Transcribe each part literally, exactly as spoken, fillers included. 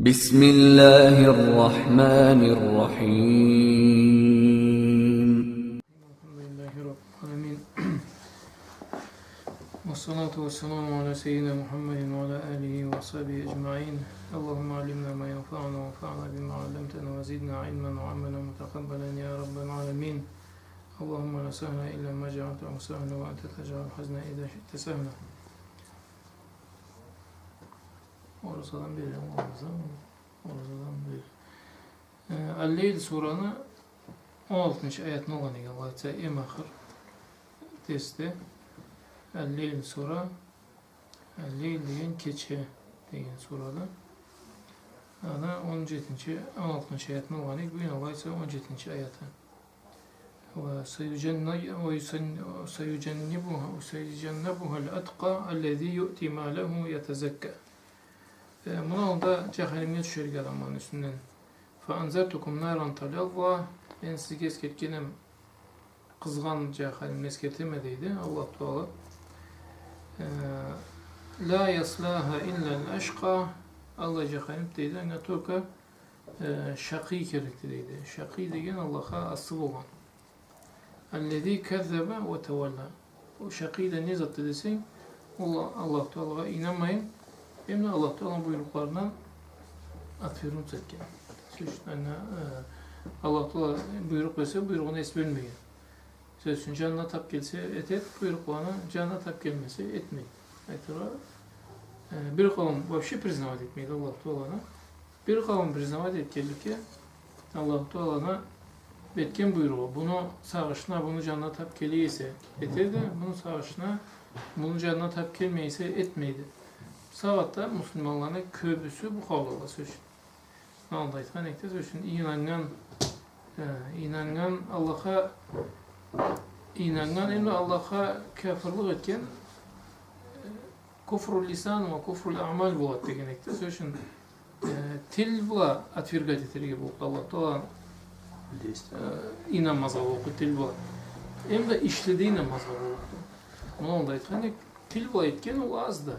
بسم الله الرحمن الرحيم. الحمد لله رب العالمين. والصلاة والسلام على سيدنا محمد وعلى آله وصحبه أجمعين. اللهم علمنا ما ينفعنا وانفعنا بما علمتنا وزدنا علما وعملا متقبلا يا رب العالمين. اللهم لا سهل إلا ما جعلته سهلا وأنت تجعل الحزن إذا شئت سهلا. Оразадан бери, оразадан, оразадан бери. Э, Аль-Лейль сураны он алтынчы аятын алгъан эдик, Аллах айтса, эм ахыр дерсде. Аль-Лейль сура, Аль-Лейль деген кече деген сурады. Аны он жетинчи, он алтынчы аятын алгъан эдик, бюгюн, Аллах айтса, он жетинчи аяты. وسيجن-، ويسن-، سيجنبها، سيجنبها الأتقى الذي يؤتي ماله يتزكى. Э, муну аллында жаханимге тюшерик адамланы юсюнден. فأنذرتكم نارا تلظى. Мен сизге эсгертгенме, къызгъан жаханимни эсгертеме, дейди Аллах Таала. Э, لا يصلاها إلا الأشقى. Аллай жаханим, дейди, анга только э, шакъий кирликди, дейди. Шакъий деген Аллахха асы болгъан. الذي كذب وتولى. Ол шакъий да не затды десенг, ол Аллах Таалагъа ийнанмайын, эм да Аллах Тааланы буйрукъларындан отвернуться этген. Сёз ючюн, анга, э, Аллах Таала буйрукъ берсе, буйругъуна эс бёлмеген. Сёз ючюн, жанына тап келсе, этеди буйрукъланы, жанына тап келмесе, этмейди. Айтыргъа, э, бир къауум вообще признавать этмейди Аллаху Тааланы. Бир къауум признавать этгенликге, Аллаху Тааланы этген буйругъу, муну сагъышына, муну жанына тап келе эсе, этеди, муну сагъышына, муну жанына тап келмей эсе, этмейди. Бусагъатда муслиманланы кёбюсю бу халда, сёз ючюн. Алда айтхан эдик да, сёз ючюн, ийнаннган, э, ийнаннган Аллахха, ийнаннган, эм да Аллахха кафырлыкъ этген, э, كفر اللسان وكفر الأعمال болады деген эдик да, сёз ючюн, э, тил бла отвергать этерге боллукъду Аллах Тааланы, э, ийнанмазгъа боллукъду, тил бла. Эм да ишле да ийнанмазгъа боллукъду. Муну алда айтхан эдик, тил бла этген ол азды.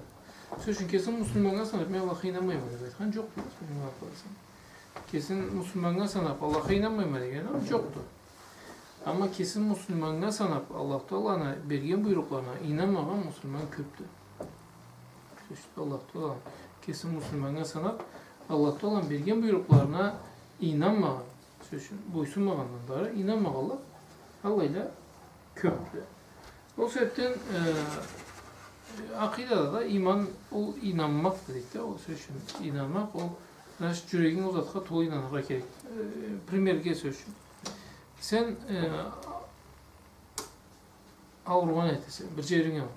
Сёз ючюн, кесин муслиманнга санап, мен Аллахха ийнанмайма деп айтхан жокъду, сёз ючюн, Аллах Тааланы. Кесин муслиманнга санап, Аллахха ийнанмайма деген адам жокъду. Амма кесин муслиманнга санап, Аллах Тааланы берген буйрукъларына ийнанмагъан муслиман кёпдю. Сёз ючюн, Аллах Таала кесин муслиманнга санап, Аллах Тааланы берген буйрукъларына ийнанмагъан, сёз ючюн, бойсунмагъандан дары, ийнанмагъанла, аллайла кёпдю. Ол себепден, э, акъидада да иман, ол ийнанмакъды дейди да, ол сёз ючюн ийнанмакъ, ол, значит, жюрегинг ол затха толу ийнаныргъа керек. Э, примерге, сёз ючюн. Сен, э, ауругъан этесе, бир жеринг ауруй.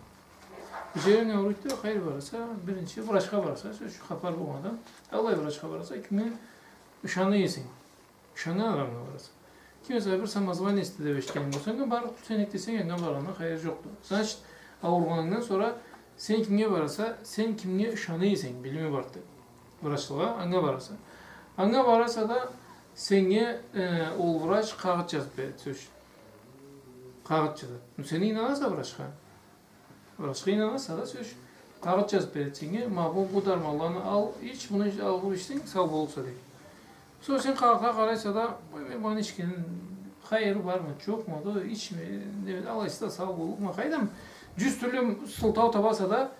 Бир жеринг ауруйду да, къайры бараса, биринчи врачха бараса, сёз ючюн, хапар болгъан адам. Аллай врачха бараса, кимге ышана эсенг. Ышаннган адамгъа бараса. Ким эсе бир самозванецди деп эшитген болсанг, анга барыб тюл сен эк десенг, анга баргъандан хайыр жокъду. Значит, ауругъанынгдан сора сен кимге бараса, сен кимге ышана эсенг, билими барды. Врачлагъа, анга бараса. Анга бараса да, сеннге, э, ол врач къагъыт жазыб береди, сёз ючюн. Къагъыт жазады. Ну, сен ийнанаса врачха. Врачха ийнанаса да, сёз ючюн, къагъыт жазыб береди сеннге, ма бу, бу дарманланы ал, ич, муну ич, алыб ичсенг, сау боллукъса, дейди. Сора сен къагъытха къарайса да, ой, мен муну ичгенни хайыры бармы, жокъму, да ичме, не, алайса да сау боллукъма. Къайдам, жюз тюрлю сылтау табаса да,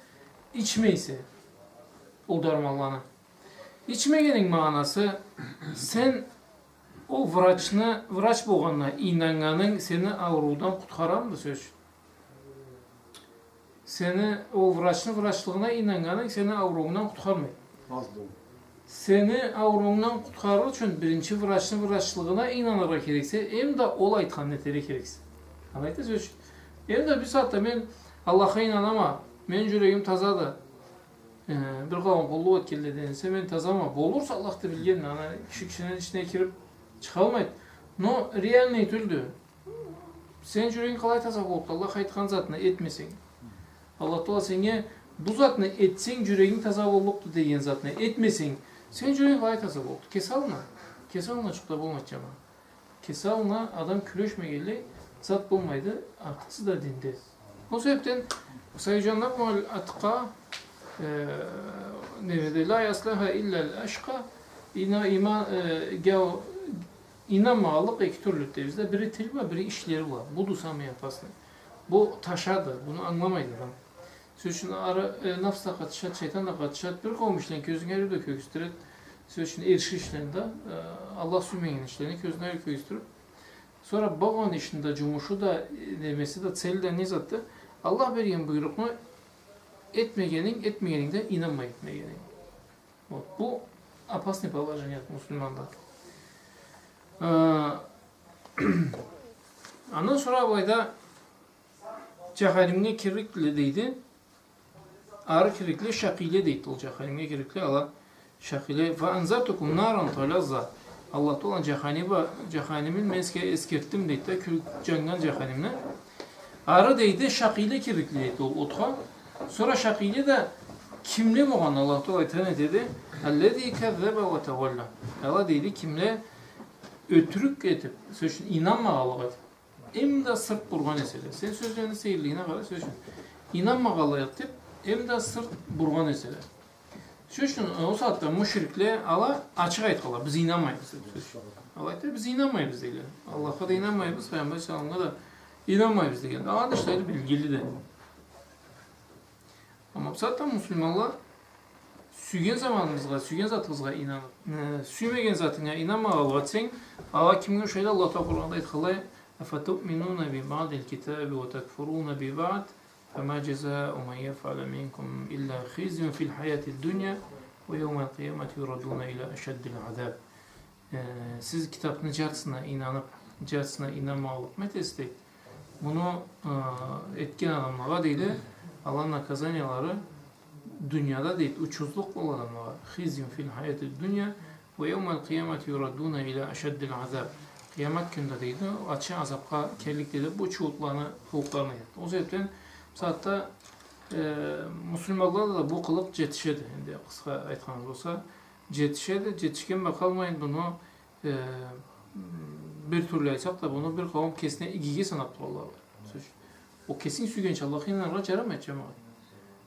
ичмейсе ол дарманланы. Ичмегенинг магъанасы, сен ол врачны, врач болгъанына ийнаннганынг сени ауруудан къутхарамыды, сёз ючюн? Сени ол врачны врачлыгъына ийнаннганынг сени ауруунгдан къутхармайды. Аз да ол. Сени ауруунгдан къутхарыр ючюн биринчи врачны врачлыгъына ийнаныргъа керексе, эм да ол айтханын этерге керексе. Алайды, сёз ючюн. Эм да бир сагъатда мен Аллахха ийнанама, мени жюрегим тазады, э, бир къауум къуллукъ этгенледен эсе, мен тазама. Болурса, Аллах да билген, ана киши кишини ичине кириб чыгъалмайды. Но реальный тюлдю. Сени жюрегинг къалай таза боллукъду, Аллах айтхан затны этмесенг? Аллах Таала сеннге бу затны этсенг, жюрегинг таза боллукъду деген затны этмесенг, сени жюрегинг къалай таза боллукъду? Кеси аллына. Кеси аллына жукъ да болмайды, жаман. Кеси аллына адам кюрешмегенлей зат болмайды, артыкъсыз да динде. Ол себепден, سيجنبها الأتقى, э, Неме да, لا يصلاها إلا الأشقى. Ина-, иман, э, гяу-, ийнанмагъанлыкъ эки тюрлюдю дейбиз да, бири тил бла, бири ишлери бла. Буду самый опасный. Бу ташады, буну ангыламайды адам. Сёз ючюн, ары, э, нафс да къатышады, шайтан да къатышады, бир къауум ишлени кёзюнге ариу да кёргюзтюрет. Сёз ючюн, эрши ишлени да, э, Аллах сюймеген ишлени кёзюнге ариу кёргюзтюрюп, сора болгъан ишни да, джумушу да, э, немеси да, цели да не затды? Аллах берген буйрукъну этмегенинг, этмегенинг да, ийнанмай этмегенинг. Вот, бу опасный положение муслиманда. Э, андан сора былайда джаханимге кирликле дейди. Ары кирликле шакъийле дейди. Ол джаханимге кирликле ала шакъийле. فأنذرتكم نارا تلظى. Аллах Таала джаханими, джаханимин мен сизге эсгертдим дейди да, кюл-, джаннган джаханимни. Ары дейди, шакъийле кирликле дейди ол отха. Сора шакъийле да кимле болгъан, Аллах Таала айтхан этеди. الذي كذب وتولى. Ала дейди, кимле ётюрюк этип, сёз ючюн, ийнанмагъанлыкъ этип, эм да сырт бургъан эселе. Сен сёзлени сейирлигине къара, сёз ючюн. Ийнанмагъанлыкъ этип, эм да сырт бургъан эселе. Сёз ючюн, ол сагъатда мушрикле ала ачыкъ айтханла, биз ийнанмайбыз деп, сёз ючюн. Ала айта, биз ийнанмайбыз дейле. Аллахха да ийнанмайбыз, Пайгъамбар саллаллаху алейхи ва салламгъа да ийнанмайбыз деген. Аланы ишлери белгилиди. Амма бусагъатда муслиманла сюйген заманыбызгъа, сюйген затыбызгъа ийнанып, э, сюймеген затынга ийнанмагъанлыкъ этсенг, ала кимге ушайды? Аллах Таала Къуранда айтханлай, أفتؤمنون ببعض الكتاب وتكفرون ببعض فما جزاء من يفعل منكم إلا خزي في الحياة الدنيا ويوم القيامة يردون إلى أشد العذاب. Э, сиз китапны джартысына ийнанып, джартысына ийнанмагъанлыкъмы этесиз, дейди. Муну, э, этген адамлагъа, дейди, аланы наказаниялары дунияда, дейди, учузлукъ ол адамлагъа. خزي في الحياة الدنيا ويوم القيامة يردون إلى أشد العذاب. Къыямат кюнде, дейди, ачы азапха кирлик, дейди, бу чууутланы къылыкъларына, дейди. Ол себепден бусагъатда, э, муслиманлада да бу къылыкъ джетишеди. Энди къысха айтханыбыз болса, джетишеди, джетишген бла къалмайын, муну, э, м, бир тюрлю айтсакъ да, муну бир къауум кесине игиге санап туралла. Сёз ючюн. Ол кесинг сюйгенча Аллахха ийнаныргъа джарамайды, джамагъат.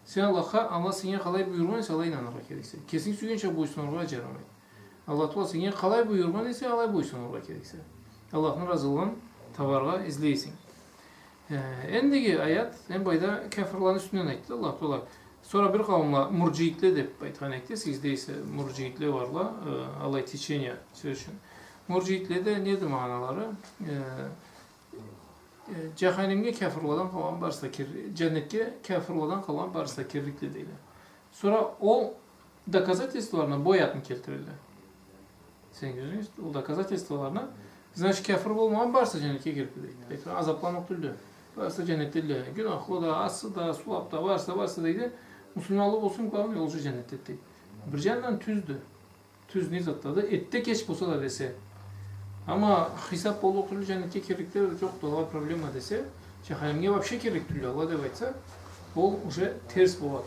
Сен Аллахха, Аллах сеннге къалай буюргъан эсе, алай ийнаныргъа керексе. Кесинг сюйгенча бойсунургъа джарамайды. Аллах Таала сеннге къалай буюргъан эсе, алай бойсунургъа керексе. Аллахны разылыгъын табаргъа излейсенг. Э, эндиги аят, эм былайда кяфырланы юсюнден айтды Аллах Таала. Сора бир къауумла мурджиитле деп айтхан эдик да, сизде эсе мурджиитле барла, э, алай течение, сёз ючюн. Мурджиитледе неди магъаналары? Э, э, джаханимге кяфырладан къалгъан барысы да кир-, джаннетге кяфырладан къалгъан барысы да кирликле дейле. Сора ол доказательстволарына бу аятны келтирелле. Сен кёресенг, ол доказательстволарына, значит, кяфыр болмагъан барысы да джаннетге кирликле дейди. Айтыргъа, азапланныкъ тюлдю. Барысы да джаннетдедиле. Гюнахлы да, ассы да, сууаплы да, барысы да, барысы да дейди. Муслиманлы болсун, главное, ол джаннетде дейди. Бир джанындан тюздю. Тюз не затдады? Эртте-кеч болса да десе. Амма хисап боллукъ тюлдю, джаннетге кирликле джокъду, алай проблема десе, джаханимге вообще кирлик тюлдю ала деп айтса, ол уже терс болады.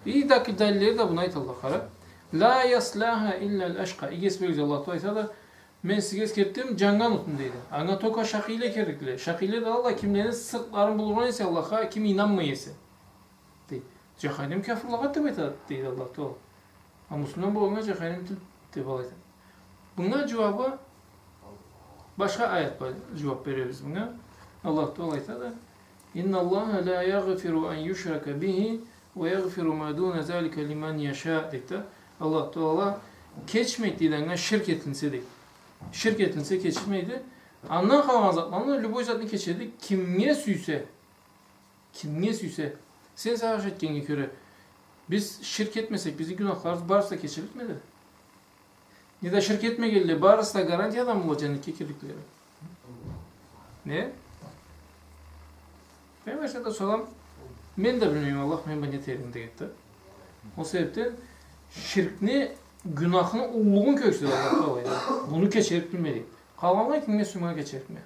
И да, далиллери да муну айталла, къара. لا يصلاها إلا الأشقى. Иги эс бёлюгюз, Аллах Таала айтады, мен сизге эсгертдим, джаннган отну дейди. Анга только шакъийле кирликле. Шакъийле да ала кимлени сыртларын булургъан эсе Аллахха, ким ийнанмай эсе. Дейди. Джаханим кяфырлагъа деп айтады, дейди Аллах Таала. А муслиман болгъаннга джаханим тюл деп алай айтады. Мынга джууабы, башха аят бла джууаб беребиз мынга. Аллах Таала айтады, إن الله لا يغفر أن يشرك به ويغفر ما دون ذلك لمن يشاء, дейди да. Аллах Таала кечмейди, дейди, анга ширк этилинсе, дейди. Ширк этилинсе, кечмейди. Андан къалгъан затланы, любой затны кечеди, кимге сюйсе. Кимге сюйсе. Сен сагъыш этгеннге кёре, биз ширк этмесек, бизни гюнахларыбыз барысы да кечиликмиди? Неда ширк этмегенле барысы да гарантиядамыла джаннетге кирликлери? Не? Пайгъамбар саллаллаху алейхи ва саллам, мен да билмейме, Аллах, мен бла не этерин дегенди. Ол себепден ширкни, гюнахны уллулугъун кёргюзтеди Аллах Таала. Муну кечирип билмейди. Къалгъанлай кимге сюйсе кечерикме.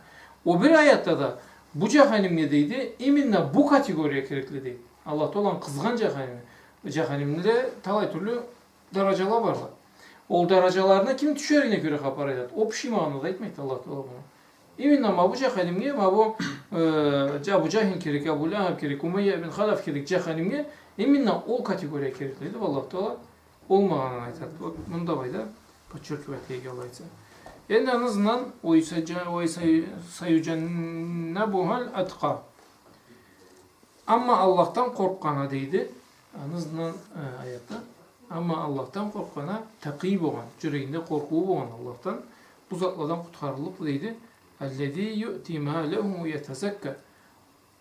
Ол бир аятда да бу джаханимге дейди, именно бу категория кирликле дейди. Аллах Тааланы къызгъан джаханими. Джаханимде талай тюрлю дараджала барла. Ол дараджаларына ким тюшерине кёре хапар айтады. Общий магъанада айтмайды Аллах Таала муну. Именно ма бу джаханимге, ма бу, э, Абу Джахил кирлик, Абу Лахаб кирлик, Умайя бин Халаф кирлик джаханимге именно ол категория кирликле дейди Аллах Таала. болмагъанын айтады. Вот, муну да былайда подчеркивать этеди, Аллах айтса. Энди аны ызындан ويسج-, ويسيجنبها الأتقى. Амма Аллахдан къоркъгъаны дейди. Аны ызындан, э, аятда. Амма Аллахдан къоркъгъаны, такъий болгъан, джюрегинде къоркъуу болгъан Аллахдан, бу затладан къутхарыллыкъды дейди. الذي يؤتي ماله يتزكى.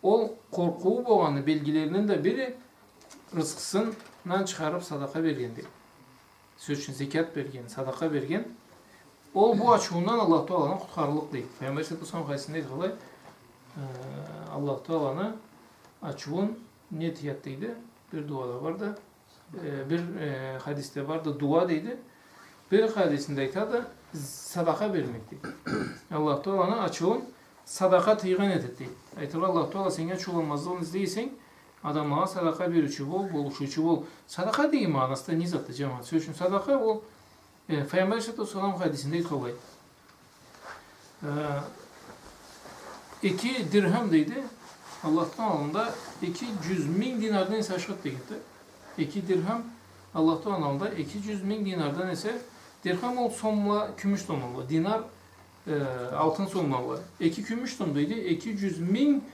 Ол къоркъуу болгъаны белгилеринден да бири рызкъысындан чыгъарып садакъа берген дейди. Сёз ючюн, зекят берген, садакъа берген. Ол бу ачыуундан Аллах Тааланы къутхарыллыкъ дейди. Файгъамбар саллаллаху алейхи ва саллам хадисинде айтханлай, э, Аллах Тааланы ачыуун не этеди дейди. Бир дуада барды. Э, бир, э, хадисде барды, дуа дейди. Бир хадисинде айтады, садакъа бермек дейди. Аллах Тааланы ачыуун садакъа тыйгъан этеди дейди. Айтыргъа, Аллах Таала, сеннге ачыуланмазлыгъын излей эсенг, адамлагъа садакъа бериучю бол, болушуучу бол. Садакъа деген магъанасы да не затды, джамагъат? Сёз ючюн, садакъа ол, э, Файгъамбар алейхиссалату уассалам хадисинде айтханлай. Э, эки дирхам дейди, Аллахны аллында эки джюз минг динардан эсе ашхыды дегенди. Эки дирхам Аллахны аллында эки джюз минг динардан эсе, дирхам ол сомла, кюмюш сомла, динар, э, алтын сомла. Эки кюмюш сом дейди, эки джюз минг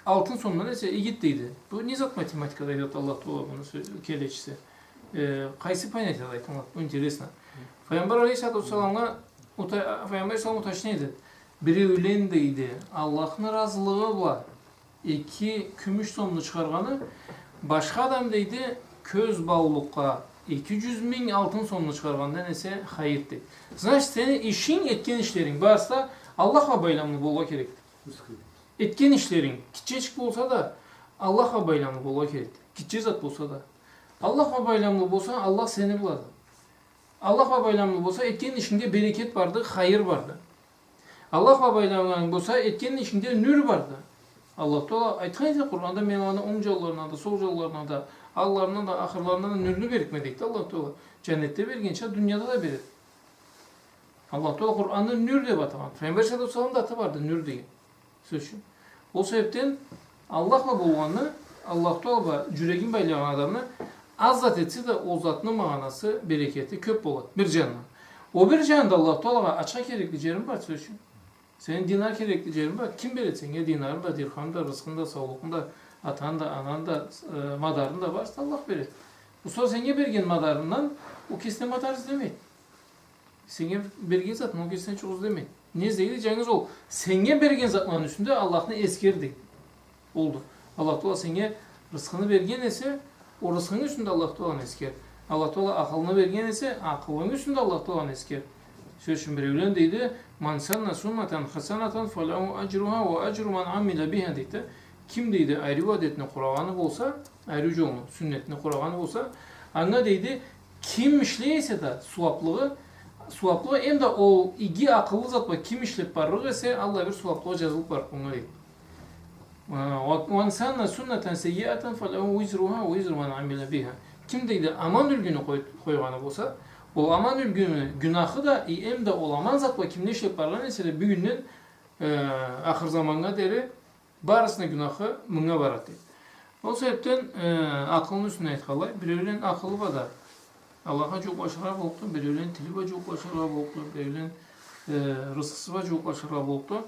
алтын сомдан эсе игиди дейди. Бу не зат математикада айтады Аллах Таала муну сё-, келечиси? Э, къайсы понятияда айтылады? Бу интересно. Файгъамбар алейхиссалату уассаламгъа ута-, Файгъамбар алейхиссалам уточнение этеди. Биреулен дейди, Аллахны разылыгъы бла эки кюмюш сомну чыгъаргъаны, башха адам дейди, кёз баулукъгъа эки джюз минг алтын сомну чыгъаргъандан эсе хайыр дейди. Значит, сени ишинг, этген ишлеринг барысы да Аллах бла байламлы болургъа керекди. Этген ишлеринг, гитчечик болса да, Аллах бла байламлы болургъа керекди. Гитче зат болса да. Аллах бла байламлы болса, Аллах сени блады. Аллах бла байламлы болса, этген ишингде берекет барды, хайыр барды. Аллах бла байланнган болса, этген ишингде нюр барды. Аллах Таала айтхан эди Къуранда, мен аланы онг джанларына да, сол джанларына да, алларына да, ахырларына да нюрню берирме дейди Аллах Таала. Джаннетде бергенча, дунияда да береди. Аллах Таала Къуранны нюр деб атагъан. Файгъамбар саллаллаху алейхи ва саллам да аты барды, нюр деген. Сёз ючюн. Ол себебден Аллах бла болгъанны, Аллах Таала бла джюрегин байлагъан адамны аз зат этсе да, ол затны магъанасы, берекети кёб болады. Бир джанындан. Ол бир джанында Аллах Таалагъа ачха керекли джеринг бар, сёз ючюн. Сени динар керекли джеринг бар. Ким береди сеннге динарынгы да, дирхамынгы да, рызкъынгы да, саулукъунгу да, атангы да, анангы да, э, мадарынгы да барысын да Аллах береди. Бу сора сеннге берген мадарынгдан ол кесине мадар излемейди. Сеннге берген затын ол кесине джукъ излемейди. Не излейди? Джангыз ол сеннге берген затланы юсюнде Аллахны эсгер дейди. Олду. Аллах Таала сеннге рызкъынгы берген эсе, ол рызкъынгы юсюнде Аллах Тааланы эсгер. Аллах Таала акъылынгы берген эсе, акъылынгы юсюнде Аллах Тааланы эсгер. Сёз ючюн, биреулен дейди, «من سن سنة حسنة فله أجرها وأجر من عمل بها», дейди. Ким, дейди, ариу адетни къурагъаны болса, ариу джолну, сюннетни къурагъаны болса, анга, дейди, ким ишлей эсе да, сууаблыгъы, сууаблыгъы, эм да ол иги, акъыллы зат бла ким ишлеб барлыкъ эсе, аллай бир сууаблыгъы джазылыб барлыкъ анга, дейди. Э, «ومن سن سنة سيئة فله وزرها ووزر من عمل بها». Ким, дейди, аман юлгюню къой-, къойгъаны болса, ол аман юлгюню гюнахы да, и эм да ол аман зат бла ким не ишлеб баргъан эсе да, бюгюнден, э, ахыр заманнга дери барысыны гюнахы мынга барады, дейди. Ол себебден, э, акъылны юсюнден айтханлай, биреулен акъылы бла да Аллахха джууукълашыргъа боллукъду, биреулен тили бла джууукълашыргъа боллукъду, биреулен, э, рызкъысы бла джууукълашыргъа боллукъду.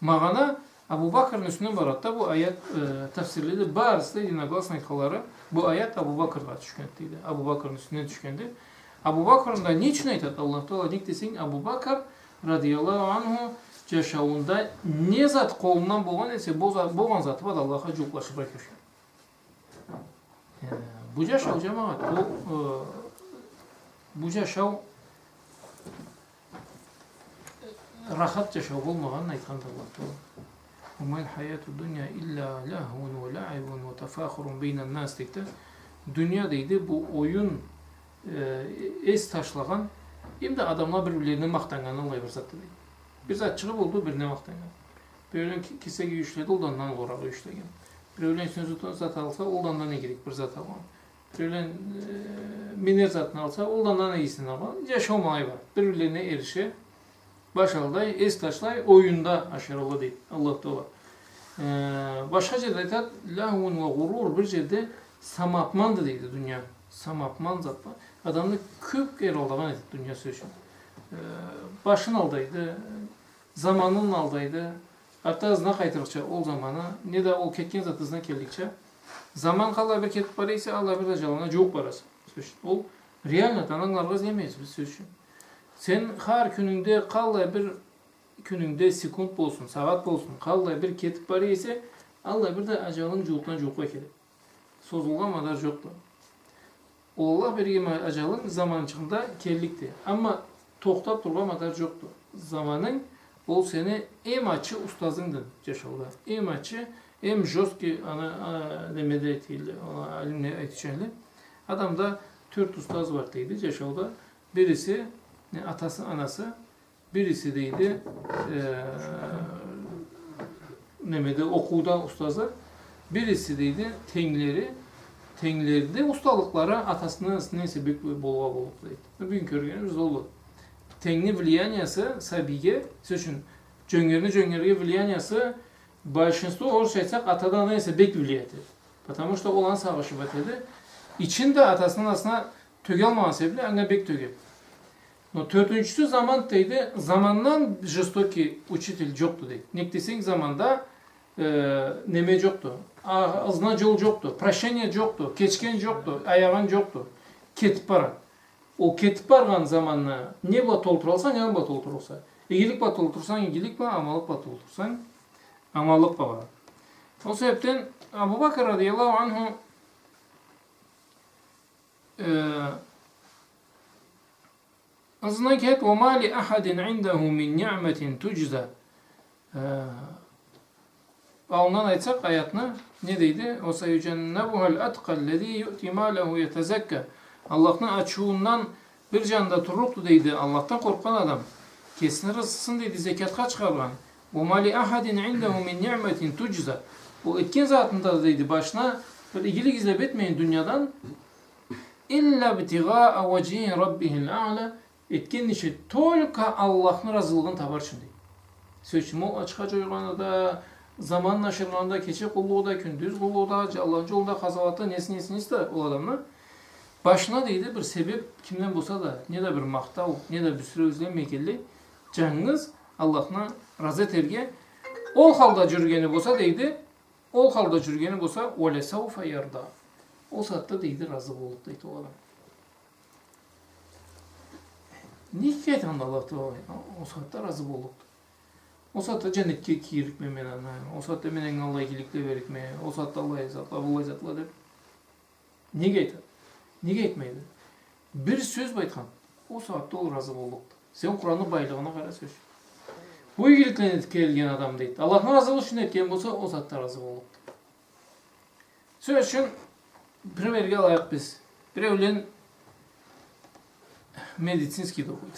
Магъана Абу Бакрны юсюнден барады да, бу аят, э, тафсирледе барысы да единогласно айтханлары, бу аят Абу Бакргъа тюшгенди, дейди. Абу Бакрны юсюнден тюшгенди. Абу Бакрны да не ючюн айтады Аллах Таала? Нек десенг, Абу Бакр, радияллаху анху, джашауунда не зат къолундан болгъан эсе, бо-, болгъан заты бла да Аллахха джууукълашыргъа кюрешген. Э, бу джашау, джамагъат, бу, э, бу джашау, э, рахат джашау болмагъанын айтханды Аллах Таала. «وما الحياة الدنيا إلا لهو ولعب وتفاخر بين الناس», дейди. Дуния, дейди, бу оюн, э, эс ташлагъан, эм да адамла бир-бирлерине махтаннган аллай бир затды, дейди. Бир зат чыгъыб олду, бирине махтаннган. Биреулен ки-, кесек юй ишледи, ол да андан уллуракъ юй ишлеген. Биреулен юсюне зат, зат алса, ол да андан игирек бир зат алгъан. Биреулен, э, минер затын алса, ол да андан игисин алгъан. Джашау ма алай барды. Бир-бирлерине эрише, баш алдай, эс ташлай, оюнда ашырыла, дейди Аллах Таала. Э, башха джерде айтады, «لهو وغرور», бир джерде самообманды, дейди, дуния. Самообман зат бар. Адамны кёп кере алдагъан этеди дуния, сёз ючюн. Э, башын алдайды, заманын алдайды. Артда ызына къайтырыкъча ол заманы, неда ол кетген зат ызына келликча. Заман къаллай бир кетип бара эсе, аллай бир да аджалына джууукъ бараса, сёз ючюн. Ол реально, аны ангыларгъа излемейбиз биз, сёз ючюн. Сен хар кюнюнгде къаллай бир кюнюнгде секунд болсун, сагъат болсун, къаллай бир кетип бара эсе, аллай бир да аджалынг джууукъдан джууукъгъа келеди. Созулгъан мадар джокъду. Ол Аллах берген ма-, аджалынг заманчыгъында келликди. Амма тохтап тургъан мадар джокъду. Заманынг ол сени эм ачы устазынгды джашауда. Эм ачы, эм жёсткий, аны, а, немеде этгенле, аны алимле айтырча. Адамда тёрт устаз бар дейди джашауда. Бириси, не, атасы, анасы, бириси дейди, э, немеде, окъууда устазы, бириси дейди, тенглери, тенглеринде усталыкълары атасындан, анасындан эсе бек болургъа боллукъду дейди. Бюгюн кёргенибиз олду. Тенгни влияниясы сабийге, сёз ючюн, джёнгерни джёнгерге влияниясы, большинство, орусча айтсакъ, атадан, анадан эсе бек влиять этеди. Потому что ол аны сагъышы бла этеди. Ичин да атасына, анасына тёгелмагъан себебли, анга бек тёгеди. Но тёртюнчюсю заман дейди, замандан жестокий учитель джокъду дейди. Нек десенг, заманда, э, неме джокъду. А, ызына джол джокъду, прощение джокъду, кечген джокъду, аягъан джокъду. Кетип бара. Ол кетип баргъан заманны не бла толтуралса, не бла толтуралса. Игилик бла толтурсанг, игилик бла, аманлыкъ бла толтурсанг, аманлыкъ бла бара. Ол себепден Абу Бакр радияллаху анху, э, ызындан келеди, «وما لأحد عنده من نعمة تجزى». Э, аллындан айтсакъ, аятны не дейди? «وسيجنبها الأتقى الذي يؤتي ماله يتزكى». Аллахны ачыуундан бир джанда турлукъду дейди, Аллахдан къоркъгъан адам. Кесини рызкъысын дейди, зекятха чыгъаргъан. «وما لأحد عنده من نعمة تجزى». Ол этген затында дейди, башына бир игилик излеп этмейин дуниядан. «إلا ابتغاء وجه ربه الأعلى». Этген иши только Аллахны разылыгъын табар ючюн, дейди. Сёз ючюн, ол ачха джойгъаны да, заманын ашыргъаны да, кече къуллугъу да, кюндюз къуллугъу да, Аллахны джолунда къазауаты, неси, неси, неси да ол адамны башына, дейди, бир себеп кимден болса да, неда бир махтау, неда бюсюреу излемей келди, джангыз Аллахны разы этерге, ол халда джюрюгени болса, дейди, ол халда джюрюгени болса, «ولسوف يرضى». Ол сагъатда, дейди, разы боллукъду, дейди, ол адам. Нек айтханды Аллах Тагъала, ол сагъатда разы боллукъду. Ол сагъатда джаннетге кирликме мен аны, ол сагъатда мен анга аллай игиликле берликме, ол сагъатда аллай затла, быллай затла деп. Нек айтады? Нек айтмайды? Бир сёз бла айтхан, ол сагъатда ол разы боллукъду. Сен Къуранны байлыгъына къара, сёз. Бу игиликлени этип келген адам, дейди, Аллахны разылыгъы ючюн этген болса, ол сагъатда разы боллукъду. Сёз ючюн, примерге алайыкъ биз. Биреулен медицинскийде окъуйду.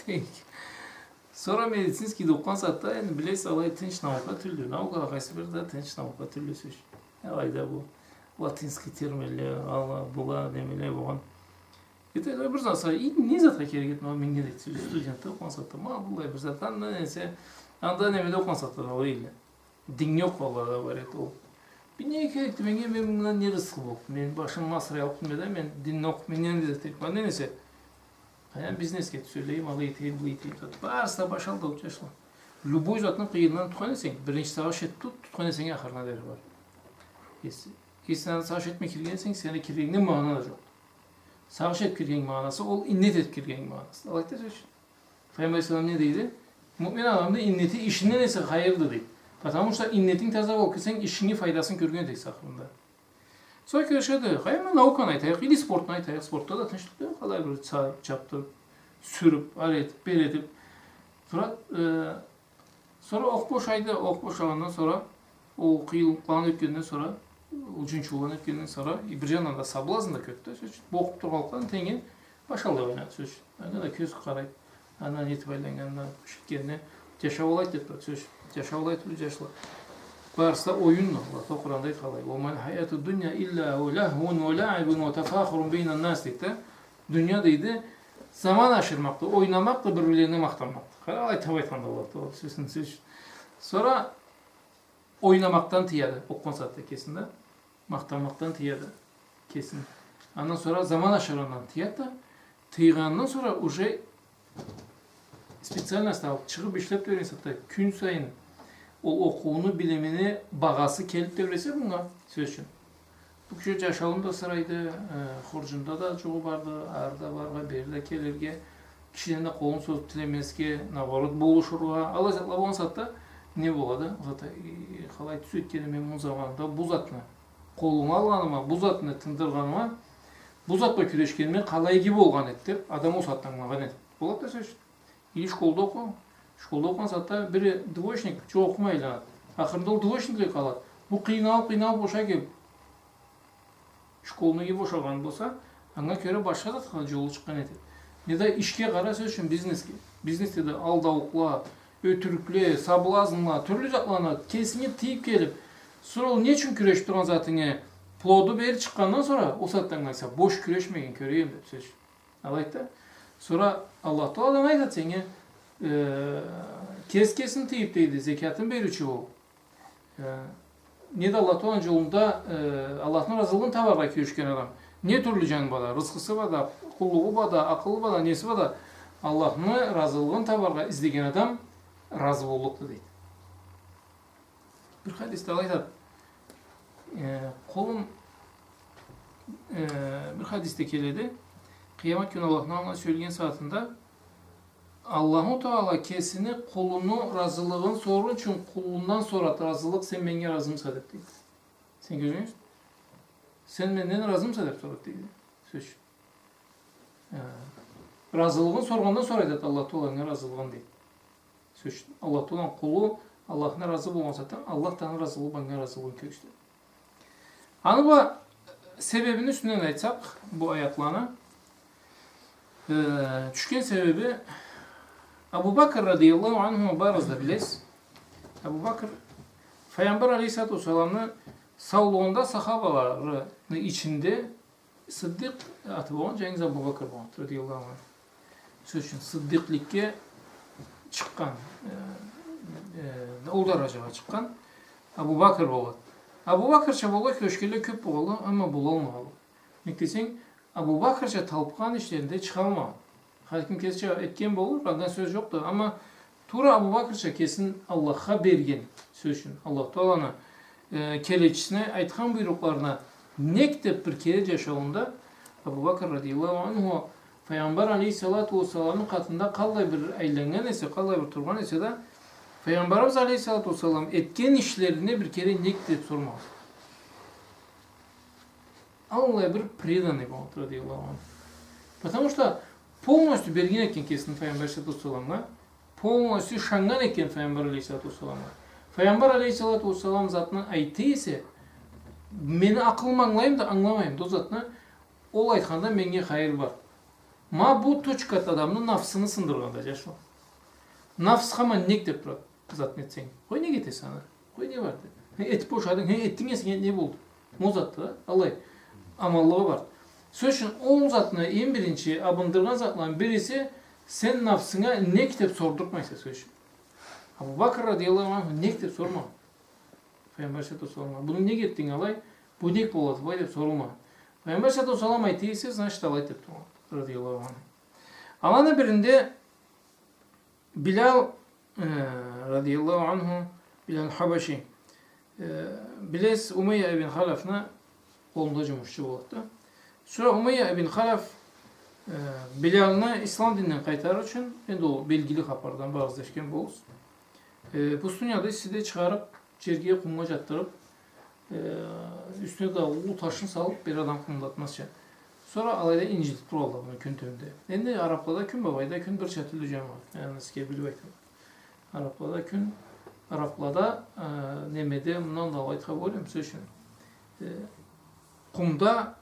Дейик. Сора медицинскийде окъугъан сагъатда, энди, билесиз, алай тынч наука тюлдю. Наукала къайсы бир да тынч наука тюлдю, сёз ючюн. Алайда бу латинский терминле, ала, была, немеле болгъан. Эте, бир зат сора, и не затха керек эди, ма, меннге, дейди, студентде окъугъан сагъатда. Ма, быллай бир зат, анда несе, анда немеде окъугъан сагъатда да алай элле. Динни окъугъанла да бар эди ол. Бир не керекди меннге, мен мындан не рызкъы боллукъду? Мен башым асырай аллыкъ тюлме да, мен динни окъуп, мен не зат этерикме? Анда несе, къайдан бизнесге тюшелле, алай этейим, былай этейим, зат. Барысы да баш алды ол, джашла. Любой затны къыйынындан тутхан эсенг, биринчи сагъыш этип тут, тутхан эсенг, ахырына дери бар. Если, если аны сагъыш этмей кирген эсенг, сени киргенингден магъана да джокъду. Сагъыш этип киргенинг магъанасы, ол иннет этип киргенинг магъанасы. Алай да, сёз ючюн. Пайгъамбар алейхиссалам не дейди? Муъмин адамны иннети ишинден эсе хайырлыды, дейди. Потому что иннетинг таза болуп кирсенг, ишингни файдасын кёрген этесиз ахырында. Сора кёрешеди, къайдам, науканы айтайыкъ, или спортну айтайыкъ, спортда да тынчлыкъ джокъ, къалай бир са-, чабдырып, сюрюп, ары этип, бери этип. Сора, э, сора окъу бошайды, окъу бошагъандан сора, ол къыйынлыкъланы ётгенден сора, ол джунчуланы ётгенден сора, э, бир джандан да соблазн да кёбдю, сёз ючюн. Бу окъуп тургъанлыкъдан тенги баш алды, ойнады, сёз ючюн. Анга да кёз къарайды. Аны нетип айланнганына, ишитгенине, джашау алайды деп турады, сёз ючюн. Джашау алайды, бу джашла. Барысы да оюнду, Аллах Тагъала Къуранда айтханлай, «وما الحياة الدنيا إلا لهو ولعب وتفاخر بين الناس», дейди да. Дуния, дейди, заман ашырмакъды, ойнамакъды, бир-бирлерине махтанмакъды. Къара, алай айтып айтханды Аллах Тагъала, сёз ючюн, сёз ючюн. Сора ойнамакъдан тыяды, окъугъан сагъатда кесин да. Махтанмакъдан тыяды кесин. Андан сора заман ашыргъандан тыяды да, тыйгъандан сора уже специальность алып, чыгъып ишлеп тебреген сагъатда, кюн сайын ол окъууну, билимини багъасы келип тебресе мынга, сёз ючюн. Бу киши джашауун да асырайды, э, хурджунда да джугъу барды, ары да барыргъа, бери да келирге, кишиден да къолун созуп тилемезге, наоборот, болушургъа. Аллай затла болгъан сагъатда не болады? Затда, э, къалай тюз этгеним мен бу заманда, бу затны къолума алгъаныма, бу затны тындыргъаныма, бу зат бла кюрешгениме къалай иги болгъан эди деп, адам ол сагъатда ангылагъан эди. Болады да, сёз ючюн. Или школда окъу. Школда окъугъан сагъатда бири двоечник, джукъ окъумай айланады. Ахырында ол двоечниклей къалады. Бу къыйналып, къыйналып бошай келип, школну иги бошагъан болса, анга кёре башха затха джолу чыкъгъан этеди. Неда ишге къара, сёз ючюн, бизнесге. Бизнесде да алдаулукъла, ётюрюкле, соблазнла, тюрлю затланы кесинге тыйып келип, сора ол не ючюн кюрешип тургъан затынгы плоду бери чыкъгъандан сора, ол сагъатда ангылайса, бош кюрешмегенни кёрейим деп, сёз ючюн. Алайды да. Сора Аллах Тааладан айтады сеннге, э, кес кесин тыйып, дейди, зекятын бериучю бол. Э, неда Аллах Тааланы джолунда, э, Аллахны разылыгъын табаргъа кюрешген адам. Не тюрлю джаны бла да, рызкъысы бла да, къуллугъу бла да, акъылы бла да, неси бла да, Аллахны разылыгъын табаргъа излеген адам разы боллукъду, дейди. Бир хадисде алай айтады. Э, къулум, э, бир хадисде келеди. Къыямат кюн Аллахны аллына сюелген сагъатында Аллаху Таала кесини къулуну разылыгъын соруу ючюн къулундан сорады: «Разылыкъ, сен меннге разымыса?» — деп, дейди. Сен кёрдюнгюз? «Сен менден разымыса?» — деп сорады, дейди. Сёз ючюн. Э, разылыгъын соргъандан сора айтады Аллах Таала анга разылыгъын, дейди. Сёз ючюн, Аллах Тааланы къулу Аллахны разы болгъан сагъатда, Аллах да аны разылыгъы бла анга разы болгъанын кёргюзтеди. Аны бла себебини юсюнден айтсакъ, бу аятланы, э, тюшген себеби, Абу Бакр радияллаху анху барыгъыз да билесиз. Абу Бакр, Файгъамбар алейхиссалату уассаламны саулугъунда сахабаларыны ичинде Сыддикъ аты болгъан, джангыз Абу Бакр болгъан, радияллаху анху. Сёз ючюн, сыддикъликге чыкъгъан, э, э, ол даражагъа чыкъгъан Абу Бакр болады. Абу Бакрча болургъа кюрешгенле кёп болгъанла, амма болалмагъанла. Нек десенг, Абу Бакрча талпыннган ишлеринде чыгъалмагъан. Хар ким кесича этген болур, андан сёз джокъду. Амма туура Абу Бакрча кесин Аллахха берген, сёз ючюн, Аллах Тааланы, э, келечисине айтхан буйрукъларына нек деб бир кере джашауунда Абу Бакр радияллаху анху Файгъамбар алейхиссалату уассаламны къатында къаллай бир айланнган эсе, къаллай бир тургъан эсе да, Файгъамбарыбыз алейхиссалату уассалам этген ишлерине бир кере нек деб сормагъан. Аллай бир преданный болгъан, радияллаху анху. Потому что полностью берген экен кесин Файгъамбар алейхиссалату уассаламгъа, полностью ышаннган экен Файгъамбар алейхиссалату уассаламгъа. Файгъамбар алейхиссалату уассалам затны айта эсе, мени акъылым ангылаймы да, ангыламаймы да ол затны, ол айтханда меннге хайыр бар. Ма бу точкада адамны нафсыны сындыргъанда, джашла. Нафс хаман нек деб турады. Затны этсенг. Къой, нек этесе аны? Къой, не барды? Хы, этиб бошадынг, хы, этдинг эсе, не болду? Ма ол затда да аллай аманлыгъы барды. Сёз ючюн, ол затны эм биринчи абындыргъан затланы бириси, сен нафсынга нек деб сордуртмайса, сёз ючюн. Абу Бакр радияллаху анху нек деб сормагъан. Файгъамбар алейхиссалату уассаламгъа: «Буну нек этдинг алай? Бу нек болады былай?» — деб сорулмагъан. Файгъамбар алейхиссалату уассалам айта эсе, значит, алай деб тургъан, радияллаху анху. Аланы биринде Билал, э, радияллаху анху, Билал Хабаши, э, билесиз, Умайя ибн Халафны къолунда джумушчу болады да. Сора Умайя ибн Халаф, э, Билалны ислам дининден къайтарыр ючюн, энди ол белгили хапардан барыгъыз да эшитген болурсуз. Э, пустыняда, иссиде чыгъарыб, джерге, къумгъа джатдырыб, э, юсюне да уллу ташны салыб, бир адам къымылдатмазча. Сора алайда инджитиб туралла буну кюн тюбюнде. Энди араблада кюн бла былайда кюн бирча тюрлю джамагъат. Яни сизге билиб айтама. Араблада кюн, араблада, э, немеде, мындан да алай айтыргъа болур эм, сёз ючюн. Э, къумда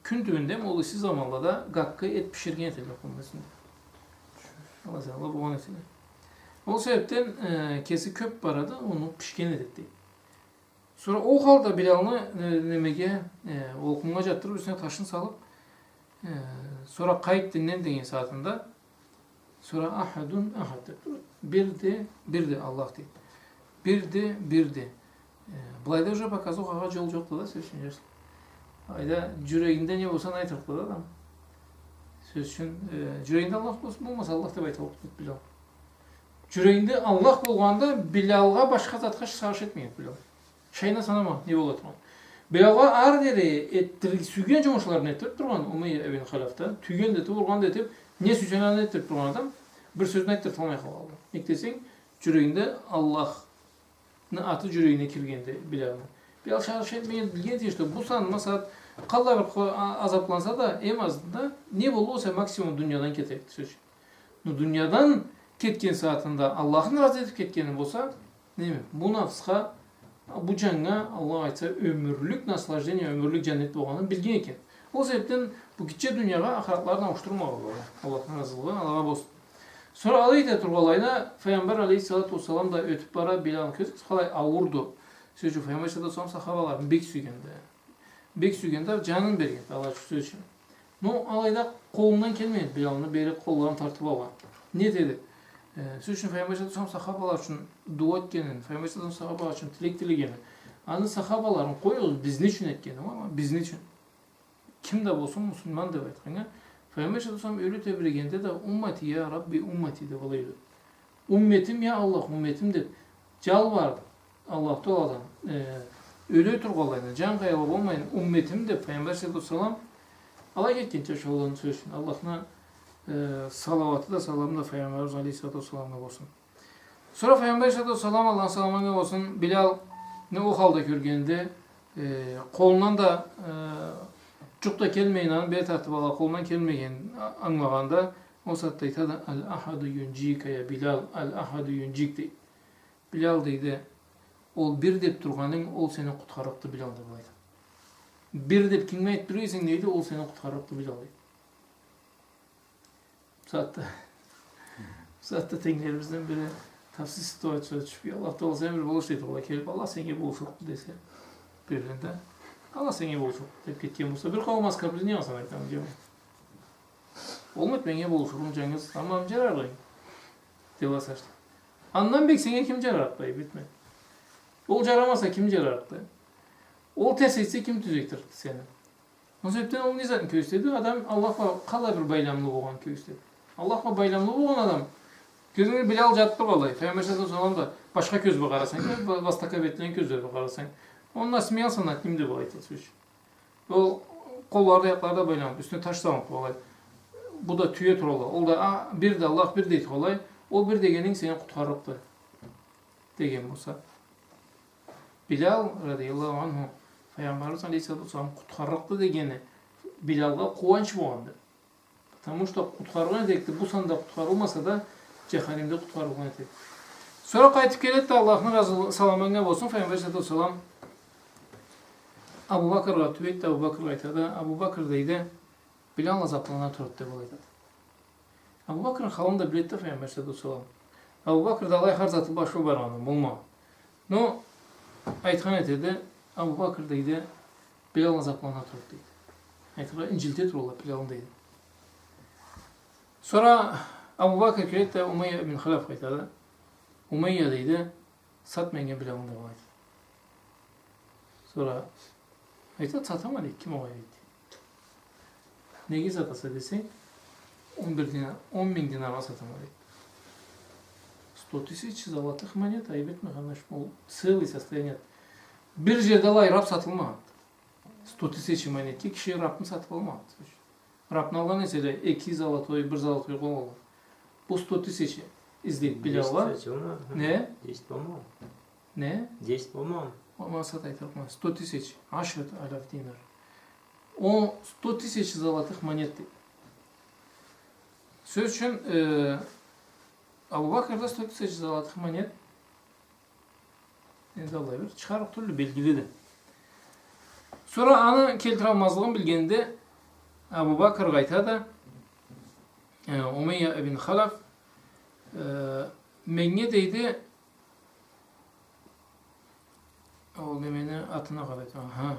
кюн тюбюнде, ол исси заманлада гаккы эт биширген этелле къумну юсюнде. Алай болгъан этелле. Ол себебден, э, кеси кёб барады, унуу бишген этеди, дейди. Сора ол халда Билалны, э, немеге, э, ол къумгъа джатдырыб, юсюне ташны салыб, э, сора «Къайт динден» деген сагъатында, сора «Ахадун ахад» деб турады. Бирди, бирди Аллах, дейди. Бирди, бирди. Э, былайда уже показухагъа джол джокъду да, сёз ючюн, джашла. Айда, джюрегингде не болса, аны айтырыкъды да адам. Сёз ючюн, э, джюрегингде Аллах болсун, болмаса Аллах деб айтырыкъды Билал. Джюрегингде Аллах болгъанда, Билалгъа башха затха сагъыш этмеген Билал. Шайына санама, не бола тургъан. Билалгъа ары дери этдир-, сюйген джумушларын этдириб тургъан Умайя ибн Халаф да, тюйген да этиб, ургъан да этиб, не сюйсенг, аны этдириб тургъан адам бир сёзню айтдырталмай къалгъанды. Нек десенг, джюрегинде Аллах ны аты джюрегине киргенди Билалны. Билал сагъыш этмеген, билгенди, что бу сагъат, масала, къаллай бир къо-, а-, азабланса да, эм азында не боллукъ эсе, максимум дуниядан кетерикди, сёз ючюн. Но дуниядан кетген сагъатында Аллахны разы этиб кетгени болса, неме, бу нафсха, бу джаннга, Аллах айтса, ёмюрлюк наслаждение, ёмюрлюк джаннет болгъанын билген экен. Ол себебден бу гитче дуниягъа ахыратларын ауушдурмагъанлары, Аллахны разылыгъы алагъа болсун. Сора алай эте тургъанлайына, Файгъамбар алейхиссалату уассалам да ётюб бара, Билалны кёрдюгюз, къалай аууурду. Сёз ючюн, Файгъамбар саллаллаху алейхи уа саллам сахабаларын бек сюйгенди. Бек сюйгенди, джанын бергенди, Аллах ючюн, сёз ючюн. Но алайда къолундан келмегенди Билалны бери къолларын тартыб алгъан. Не деди? Э, сёз ючюн, Файгъамбар саллаллаху алейхи уа саллам сахабала ючюн дуа этгенин, Файгъамбар саллаллаху алейхи уа саллам сахабала ючюн тилек тилегенин. Аны сахабаларын къоюгъуз, бизни ючюн этгенин, амма бизни ючюн. Ким да болсун, муслиман деб айтханнга, Файгъамбар саллаллаху алейхи уа саллам ёлю тебрегенде да, «Уммати, я Рабби, уммати», деб алай ёлю. «Умметим, я Аллах, умметим», деб джалбарыб, Аллах Тааладан, э, ёле тургъанлайына, джан къыяла болмайын, «умметим», деб, Файгъамбар саллаллаху алейхи уа саллам, алай кетгенча шолланы, сёз ючюн, Аллахны, э, салауаты да, саламы да Файгъамбарыбыз алейхиссалату уассаламгъа болсун. Сора Файгъамбар саллаллаху алейхи уа саллам, Аллахны саламы анга болсун, Билалны ол халда кёргенинде, э, къолундан да, э, джукъ да келмейин, аны бери тартыб ала, къолундан келмегенин а-, ангылагъанда, ол сагъатда айтады: «Аль-ахаду юнджика, я Билал, аль-ахаду юнджик», дейди. «Билал, — дейди, — ол бир деб тургъанынг, ол сени къутхарыкъды, Билал», деб алай айтады. «Бир деб кимге айтыб тура эсенг, — дейди, — ол сени къутхарыкъды, Билал», дейди. Бусагъатда, бусагъатда тенглерибизден бири тапсыз ситуациягъа тюшюб, «Я Аллах Таала, сен бир болуш», дейди, ол да келиб, «Аллах сеннге болушурукъду», десе, бирине да, «Аллах сеннге болушурукъду», деб кетген болса, бир къауум оскорбление алсанг, айтама, джамагъат. «Болмайды, меннге болушурукъ джангыз, тамам, джарарыкъ эди», деб алса, иште. Андан бек сеннге ким джарарыкъды, айыб этме. Ол джарамаса, ким джарарыкъды? Ол терс этсе, ким тюзетирикди сени? Ол себебден ол не затны кёргюзтеди? Адам Аллах бла къалай бир байламлы болгъанын кёргюзтеди. Аллах бла байламлы болгъан адам, кёрдюнгмю, Билал джатыб тургъанлай, Файгъамбар саллаллаху алейхи уа саллам да башха кёз бла къарасанг, ба-, востоковедлени кёзлери бла къарасанг, он насмеялся над ним деб алай айтады, сёз ючюн. Ол къоллары да, аякълары да байланыб, юсюне таш салыныб тургъанлай. Бу да тюе тургъанлай. Ол да, а, бир да Аллах бир дей тургъанлай. Ол бир дегенинг сени къутхарырыкъды деген болса. Билал, радияллаху анху, Файгъамбарыбыз алейхиссалату уассалам къутхарырыкъды дегени Билалгъа къууанч болгъанды. Потому что къутхарылгъан этерикди, бу санда къутхарылмаса да, джаханимде къутхарылгъан этерикди. Сора къайтыб келеди да, Аллахны разы-, саламы анга болсун, Файгъамбар алейхиссалату уассалам Абу Бакргъа тюбейди да, Абу Бакргъа айтады: «Абу Бакр, — дейди, — Билал азаблана турады», — деб алай айтады. Абу Бакрны халын да биледи да Файгъамбар алейхиссалату уассалам. Абу Бакр да алай хар заты бла ашхы баргъан болмагъан. Но айтхан этеди, Абу Бакр, дейди, Билал азаблана турады, дейди. Айтыргъа, инджилте туралла Билалны, дейди. Сора Абу Бакр келеди да Умайя ибн Халафгъа айтады. Умайя, дейди, сат меннге Билалны, деб алай айтады. Сора айтады, сатама, дейди, ким огъай, дейди. Неге сатаса десенг, он бир динар, он минг динаргъа сатама, дейди. Сто тысяч золотых монет, айыб этме, къарнашым, ол целый состояние. Бир джерде алай раб сатылмагъан. Сто тысяч монетге киши рабны сатыб алмагъан. Рабны алгъан эселе, эки золотой, бир золотой къол алгъан. Бу сто тысяч излейди Билалгъа. Десять сатылмагъан. Не? Десять болмагъан. Не? Десять болмагъан. Ол макъсат айтырыкъма. Сто тысяч. Ашрат аляф динар. О, сто тысяч золотых монет дейди. Сёз ючюн, э, Абу Бакрда сто тысяч золотых монет. Энди алай бир чыгъарыкъ тюлдю, белгилиди. Сора аны келтиралмазлыгъын билгенде, Абу Бакр къайтады, э, Умайя ибн Халаф, э, меннге, дейди, ол немени атына къарайды, аха.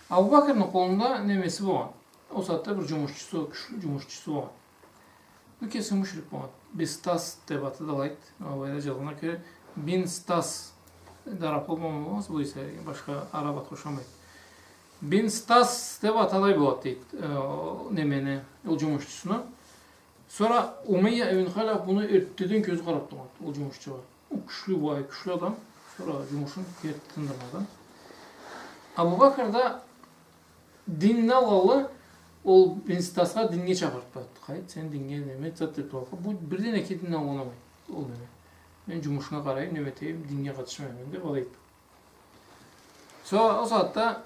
Абу Бакрны къолунда немеси болгъан. Ол сагъатда бир джумушчусу, кючлю джумушчусу болгъан. Бу кеси мушрик болгъан. Бистас деб аты да алайды. Алайда джазгъаннга кёре, Бин Стас. Энди араб болмагъан болмаз, бу эсе башха араб атха ушамайды. Бин Стас деп аталай болады, дейди, э, немени, ол джумушчусуну. Сора Умайя ибн Халаф муну эртдеден кёзю къарап турады, ол джумушчугъа. Ол кючлю, уай, кючлю адам. Сора джумушун керти тындырмады. Абу Бакр да динни алгъанлы, ол Бин Стасха диннге чакъырып турады. Къайт, сен диннге, неме, зат деп турады. Бу бирден эки динни алгъан болмайды. Ол неме. Мен джумушунга къарайым, неме этейим, диннге къатышмайым мен деп алайды. Сора ол сагъатда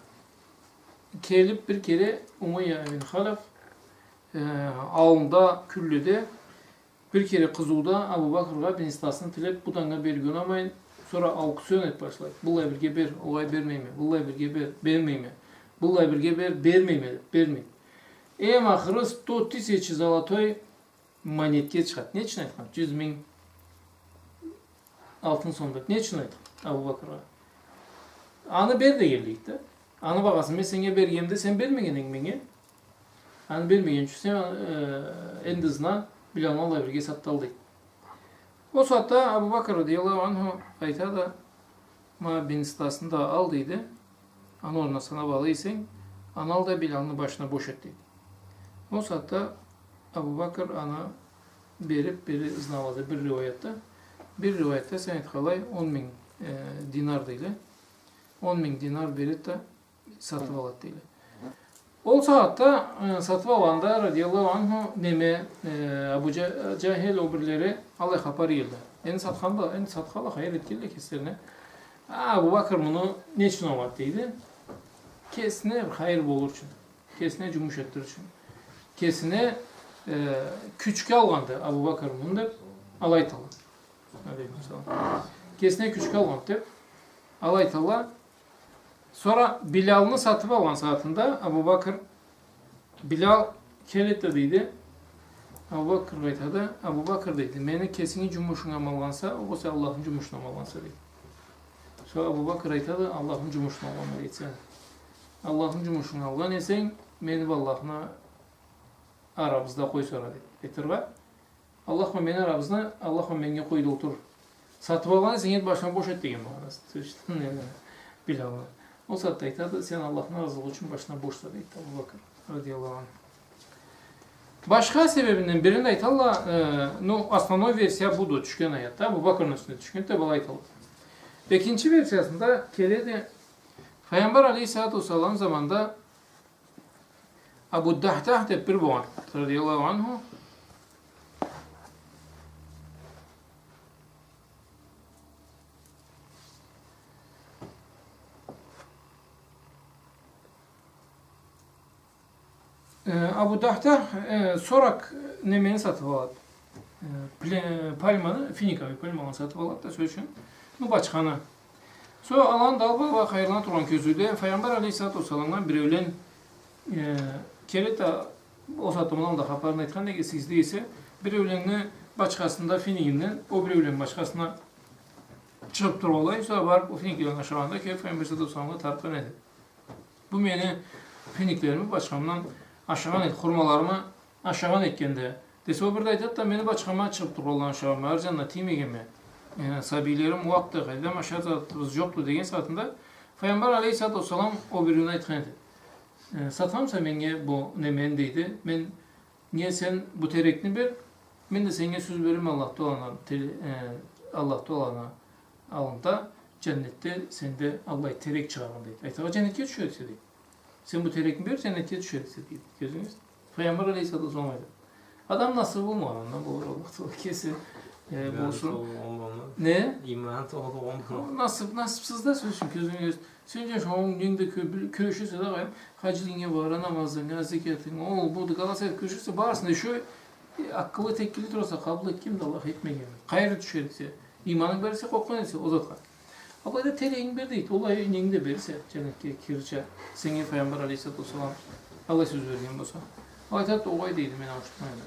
келип бир кере Умайя ибн Халаф, э, аллында, кюлледе, бир кере къызыуда Абу Бакргъа Бин Стасны тилеп, бу да анга берирге унамай, сора аукцион этип башлайды. Быллай бирге бер, огъай, бермейме, быллай бирге бер, бермейме, быллай бирге бер, бермейме деп, бермейди. Эм ахыры сто тысяч золотой монетге чыгъады. Не ючюн айтхан? Джюз минг алтын сом деп. Не ючюн айтхан Абу Бакргъа? Аны бер деген, дейди да. Аны багъасын мен сеннге бергенде, сен бермеген эдинг меннге. Аны бермеген ючюн сен, э, энди ызына Билалны алай бирге сатып ал, дейди. Ол сагъатда Абу Бакр радияллаху анху айтады: «Ма Бин Стасны да ал, — дейди. — Аны орнуна санап ала эсенг, аны ал да Билалны башына бош эт», — дейди. Ол сагъатда Абу Бакр аны берип, бери ызына алады бир риуаятда. Бир риуаятда сен айтханлай он минг, э, динар дейле. Он минг динар береди да, сатып алады, дейле. Ол сагъатда, э, сатып алгъанда, радияллаху анху, неме, э, Абу Джа-, Джахил, ол бирлери, алай хапар келди. Энди сатхан да, энди сатханла, хайыр этгенле кеслерине. А, Абу Бакр муну не ючюн алады, дейди. Кесине бир хайыр болур ючюн. Кесине джумуш этдирир ючюн. Кесине, э, кючге алгъанды Абу Бакр муну деп, алай айталла. Алейкум салам. Кесине кючге алгъанды деп, алай айталла. Сора Билалны сатып алгъан сагъатында Абу Бакр, Билал келеди да, дейди, Абу Бакргъа айтады: «Абу Бакр, — дейди, — мени кесинги джумушунгамы алгъанса, огъесе Аллахны джумушунгамы алгъанса?» — дейди. Сора Абу Бакр айтады: «Аллахны джумушунга алгъанма», — дейди. «Сен Аллахны джумушунга алгъан эсенг, мени бла Аллахны арабызда къой сора», — дейди. Айтыргъа, Аллах бла мени арабызны, Аллах бла меннге къой да олтур. Сатып алгъан эсенг, эт, башына бош эт деген магъанасы. Сёз ючюн, Билалны. Ол сагъатда айтады: «Сен Аллахны разылыгъы ючюн башына бош са», — дейди Абу Бакр, радияллаху анху. Башха себебинден бирин да айталла, э, ну, основной версия буду, тюшген аятда, Абу Бакрны юсюне тюшген деп алай айталла. Экинчи версиясында келеди, Файгъамбар алейхиссалату уассалам заманда Абу Дахдах деп бир болгъан, радияллаху анху. Э, Абу Дахдах, э, сорок немени сатып алады. Э, пле-, пальманы, финиковый пальманы сатып алады да, сёз ючюн. Ну, бачханы. Сора аланы да алып, алай хайырлана тургъан кёзюуде Файгъамбар алейхиссалату уассаламгъа биреулен, э, келеди да, ол сагъатда муну аллында хапарын айтхан эдик эсигизде эсе, биреуленни бачхасында финигинден ол биреуленни бачхасына чыгъып тургъанлай, сора барып ол финиклени ашагъанда келип Файгъамбар алейхиссалату уассаламгъа тарыкъгъан эди. Бу мени финиклерими бачхамдан ашагъан эт-, хурмаларымы ашагъан этгенди. Десе, ол бир да айтады да, мени бачхама чыгъып тургъанланы ашагъанма, ары джанына тиймегенме. Э, сабийлерим уакъды, къайдам, ашар затыбыз джокъду деген сагъатында Файгъамбар алейхиссалату уассалам ол биреуюне айтхан эди. Э, сатханмыса меннге бу немени, дейди. Мен, не, сен бу терекни бер, мен да сеннге сёз береме Аллах Тааланы, тел-, э, Аллах Тааланы аллында, джаннетде сенде аллай терек чыгъаргъан, дейди. Айтыргъа, джаннетге тюшериксе, дейди. Сен бу терекни бер, джаннетге тюшериксе, дейди. Кёрдюгюз? Файгъамбар алейхиссалату уассалам айтады. Адам насыбы болмагъан, андан болур, Аллах Таала кеси, э, болсун. Не? Иман толу болгъан. Насып, насыпсыз да, сёз ючюн, кёзюнгюз. Сен джаш, онг, ненг да кё-, бил-, кюрешесе да, къайдам, хаджилигинге бара, намазынга, зекятынга, ол, бу да, галасай кюрешесе, барысын да ещё, э, акъылы текгили тураса, къабыл этгенми да Аллах, этмегенми. Къайры тюшериксе, иманынг бар эсе, къоркъгъан эсе, ол затха. Алай да терегинги бер, дейди. Алай ненг да бер эсе, джаннетге кирирча, сеннге Файгъамбар алейхиссалату уассалам алай сёз берген болса. Ол айтады, огъай, дейди, мен ауушдурмайма.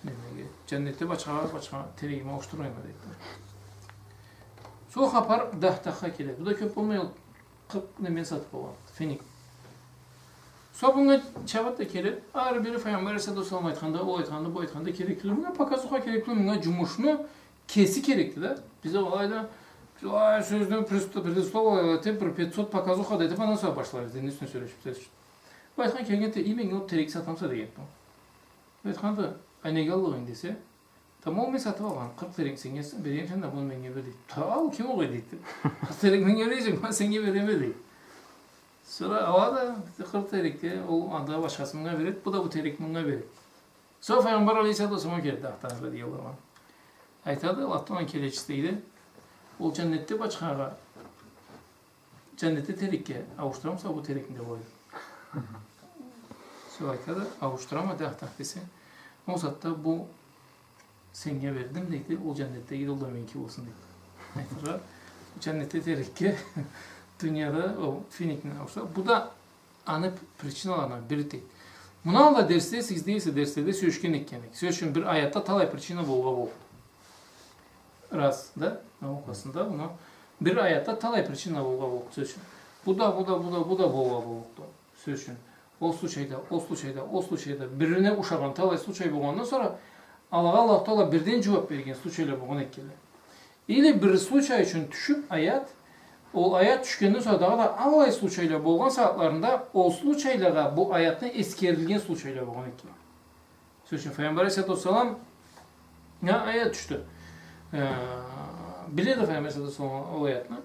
Немеге, джаннетде бачха, бачха терегими ауушдурмайма, дейди. Сора хапар Дахдахха келеди. Бу да кёп болмай, ол къыркъ немени сатып алгъан, финик. Сора бунга чабады да келеди, ары-бери Файгъамбар алейхиссалату уассалам айтханда, ол айтханда, бу айтханда керекли. Мынга показуха керекли, мынга джумушну кеси керекди да. Бизде алайда Ой, сёзню прес-, предисловиеле этиб, бир пятьсот показуха да этиб, андан сора башлайбыз, динни юсюнден сёлешиб, сёз ючюн. Бу айтхан келгенде, и, меннге ол терекни сатамыса дегенди бу. Бу айтханды, а неге аллыкъ эдинг десе, тамам, мен сатыб алгъанма, къыркъ терекни сеннге береме, сен да муну меннге бер, дейди. Тамам, ким огъай, дейди. Къыркъ терекни меннге береме, сеннге береме, дейди. Сора алады къыркъ терекни, ол анда башхасы мынга береди, бу да бу терекни мынга береди. Сора Файгъамбар алейхиссалату уассалам келеди, Аллахдан разы, радияллаху анху. Айтады, Аллахны келечиси, дейди, ол джаннетде бачхагъа, джаннетде терекге ауушдурамыса бу терекни деб къойду. Сора айтады, ауушдурама, да, Аллах десе. Ол сагъатда бу сеннге бердим, дейди, ол джаннетдеги да, ол да меники болсун, дейди. Айтыргъа, джаннетде терекге, дунияда ол финикни ауушдура. Бу да аны п-, причиналарындан бири, дейди. Муну алда дерсде, сиз дейсе, дерследе сёлешген эдик. Сёз ючюн, бир аятда талай причина болургъа боллукъду. Раз, да, наукасында муну бир аятда талай причина болургъа боллукъду, сёз ючюн. Бу да, бу да, бу да, бу да болургъа боллукъду, сёз ючюн. Ол случайда, ол случайда, ол случайда бирине ушагъан талай случай болгъандан сора, алагъа Аллаху Тагъала бирден джууаб берген случайла болгъан этгенле. Или бир случай ючюн тюшюб аят, ол аят тюшгенден сора дагъыда аллай случайла болгъан сагъатларында ол случайлагъа бу аятны эсгерилген случайла болгъан этгенле. Сёз ючюн, Файгъамбар алейхиссалату уассаламгъа аят тюшдю. Э, биледи Файгъамбар алейхиссалату уассалам ол аятны.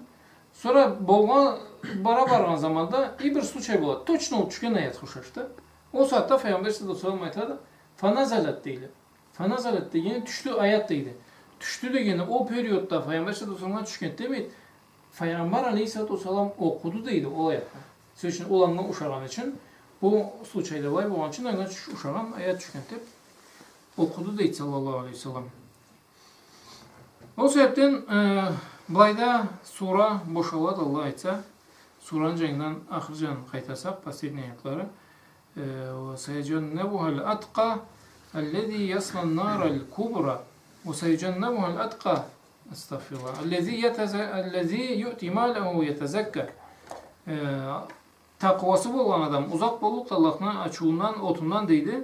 Сора болгъан, бара баргъан заманда и бир случай болады. Точно ол тюшген аятха ушашды. Ол сагъатда Файгъамбар алейхиссалату уассалам айтады, «Фаназалят» дейле. «Фаназалят» дегени тюшдю аят, дейди. Тюшдю дегени ол периодда Файгъамбар алейхиссалату уассаламгъа тюшген демейди. Файгъамбар алейхиссалату уассалам окъуду, дейди, ол аятны. Сёз ючюн, ол анга ушагъаны ючюн, бу случайда былай болгъаны ючюн, анга тюш-, ушагъан аят тюшген деб окъуду, дейди, саллаллаху алейхи ва саллам. Ол себебден, э, былайда сура бошалады, Аллах айтса, сураны джангыдан ахыр джанын къайтарсакъ, последний аятлары, э, «Ва саяджаннабухал атка, аллази яслан нарал кубра, ва саяджаннабухал атка, астагъфируллах, аллази ятаза-, аллази юъти малаху ятазакка». Э, Такъуасы болгъан адам узакъ боллукъду Аллахны ачыуундан, отундан, дейди.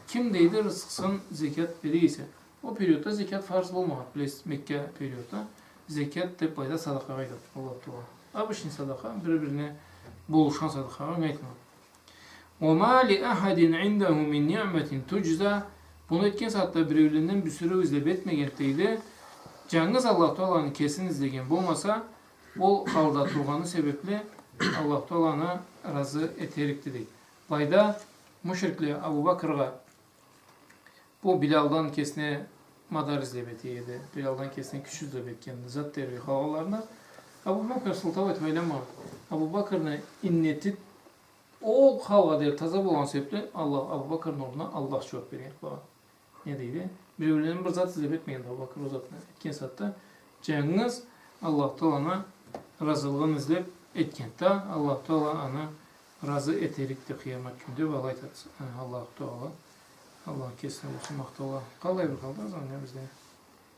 Ким, дейди, рызкъысын зекят бере эсе. Ол периодда зекят фарз болмагъан, билесиз, Мекка периодда. Зекят деб былайда садакъагъа айтады Аллаху Тагъала. Обычный садакъа, бири-бирине болушхан садакъагъа айтмайды. «Ва ма ли ахадин индаху мин ниъматин туджза». Муну этген сагъатда биреуленден бир сюрюу излеб этмеген, дейди. Джангыз Аллаху Тагъаланы кесин излеген болмаса, ол халда тургъаны себебли Аллаху Тагъаланы разы этерикди, дейди. Былайда мушрикле Абу Бакргъа бу Билалдан кесине мадар излеб эте эди, Билалдан кесине кюч излеб этген зат дерге къалгъанларына, Абу Бакр сылтау этиб айланмагъан. Абу Бакрны иннети ол халгъа дери таза болгъан себебли Аллах, Абу Бакрны орнуна Аллах джууаб берген. Не дейди? Биреуленден бир зат излеб этмеген Абу Бакр ол затны этген сагъатда. Джангыз Аллаху Тагъаланы разылыгъын излеб этген да, Аллаху Тагъала аны разы этерикди къыямат кюнде, алай айтады. Э, Аллаху Тагъала, Аллахны кесине болсун махтаула. Къалай бир къалды заман бизде?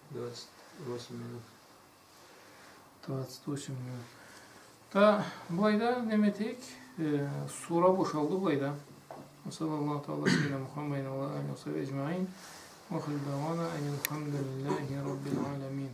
Двадцать восемь минут. Двадцать восемь минут. Да, былайда неме этейик, э, сура бошалды былайда. Ва саллаллаху тагъала ала саййидина Мухаммадин ва ала алихи ва сахбихи аджмаин. Ва ахиру даъвана анил хамдулиллахи раббил аламин.